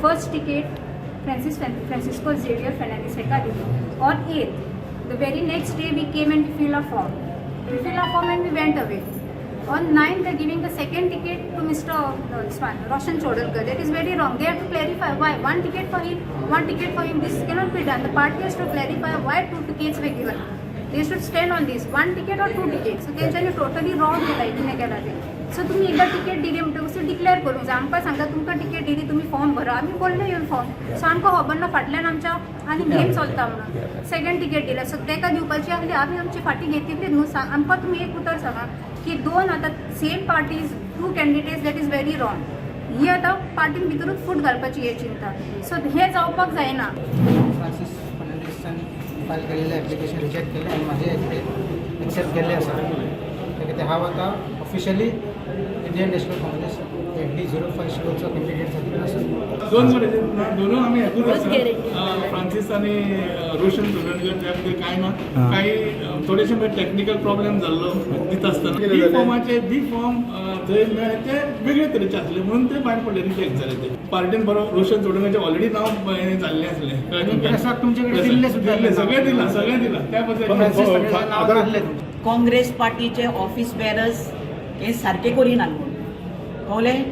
First ticket Francisco Xavier Fernandes हेका दिली on 8th. The very next day we came and we fill a form. We fill a form and we went away. On 9th, they're giving the second ticket to Mr. This one, Roshan Chodankar. That is very wrong. They have to clarify why. One ticket for him, one ticket for him. This cannot be done. The party has to clarify why two tickets were given. They should stand on this. One ticket or two tickets. So तेंच्यांनी totally wrong केला कितें केला ते. So तुमी एकदां ticket दिली म्हणटकूच declare करूंक जाय. आमकां सांगता तुमकां तिकेट दिली, तुमी फॉर्म भरा. आमी भरले येवन फॉर्म. सो आमकां खबर ना फाटल्यान आमच्या आनी गेम चलता म्हणून. सेकंड तिकेट दिलें. सो ताका दिवपाची आहली, आमी आमची फाटी घेतिल्ली न्हू. सांग आमकां, तुमी एक उतर सांगा की दोन आतां same parties, two candidates, that is very wrong. ही आतां पार्टीन भितरूच फूट घालपाची हे चिंता. सो हें जावपाक जायना. फ्रांसीस फर्नांडीसान फायल केलेलें एप्लिकेशन रिजेक्ट केलें आनी म्हाजें एक्सेप्ट केल्लें आसा. ते कितें, हांव आतां ऑफिशियली इंडियन नॅशनल काँग्रेस FD 05 शिवोलचो कॅन्डिडेट जाल्लो आसा. दोन कडेन ना, दोनूय आमी एकूच आसा, फ्रांसीस आनी रोशन चोडणकर. त्या खातीर कांय ना, काही थोडेशे टेक्निकल प्रॉब्लेम जाल्लो दिता आसतना. बी फॉर्माचे, बी फॉर्म थंय मेळ्ळे ते वेगळे तरेचे आसले म्हणून ते भायर पडले, रिजेक्ट जाले ते. पार्टीन बरो रोशन चोडणकराचें ऑलरेडी नांव हें जाल्लें आसलें, कळ्ळें तुमकां? प्रेसाक तुमचे कडेन दिल्लें सुद्दां. दिल्लें, सगळें दिलां, सगळें दिलां त्या बद्दल. फ्रांसीस फर्नांडीसाचें नांव काडलें तुमचें. काँग्रेस पार्टीचे ऑफिस बेरर्स हे सारके करिनात म्हूण कळ्ळें.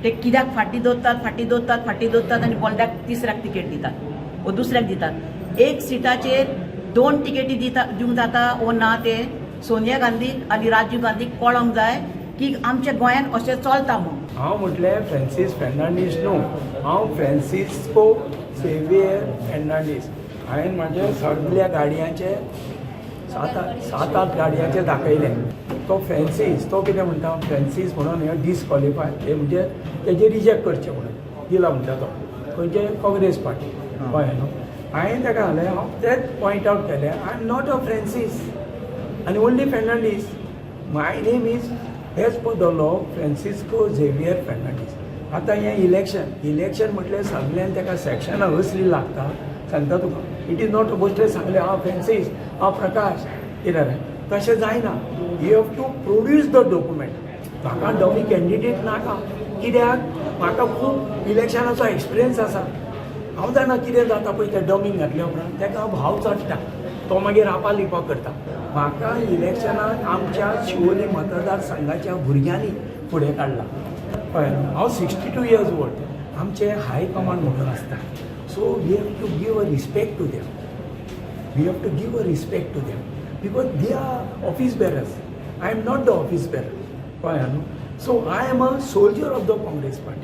ते कित्याक फाटीं दवरतात, फाटीं दवरतात, फाटीं दवरतात आनी बोल्ड्याक तिसऱ्याक तिकेट दितात वो दुसऱ्याक दितात. एक सिटाचेर दोन तिकेटी दिता, दिवंक जाता वो ना ते सोनिया गांधीक आनी राजीव गांधीक कळोंक जाय की आमच्या गोंयांत अशें चलता म्हूण. हांव म्हटलें फ्रांसीस फेर्नांडीस न्हू, हांव फ्रांसिस्को सेवियर फेर्नांडीस. हांवें म्हाज्या सगल्या गाडयांचे, सात आठ, सात आठ गाडयांचे दाखयले. तो फ्रेन्सीस, तो कितें म्हणटा, फ्रेन्सीस म्हणून हे डिसक्वॉलिफाय, हे म्हणजे तेजे रिजेक्ट करचे म्हणून दिला म्हणटा तो खंयचे काँग्रेस पार्टी, कळ्ळें न्हू? हांवें ताका सांगलें, हांव तेच पॉयंट आवट केलें, I am not a Francis आनी only Fernandes. My name is as per the law Francisco Xavier Fernandes. आतां हें इलेक्शन, इलेक्शन म्हटल्यार सगल्यांक ताका सेक्शनां असली लागता. सांगता तुका, it is not बश्टें सांगलें, हांव फ्रेन्सीस, हांव प्रकाश, कितें जालें, तशें जायना. You have to produce the document. म्हाका डमी कॅन्डिडेट नाका, कित्याक म्हाका खूब इलेक्शनाचो एक्सपिरियन्स आसा. हांव जाणा कितें जाता पळय तें. डमींग घातल्या उपरांत ताका भाव चडटा, तो मागीर आपा लिपा करता. म्हाका इलेक्शनाक आमच्या शिवोली मतदारसंघाच्या भुरग्यांनी फुडें काडला, कळ्ळें? हांव 62 इयर्स ओल्ड. आमचे हाय कमांड म्हणून आसता, so we have to give a respect to them. We have to give a respect to them because they are office bearers. I am not the office bearer, कळ्ळें न्हू? So I am a soldier of the Congress party.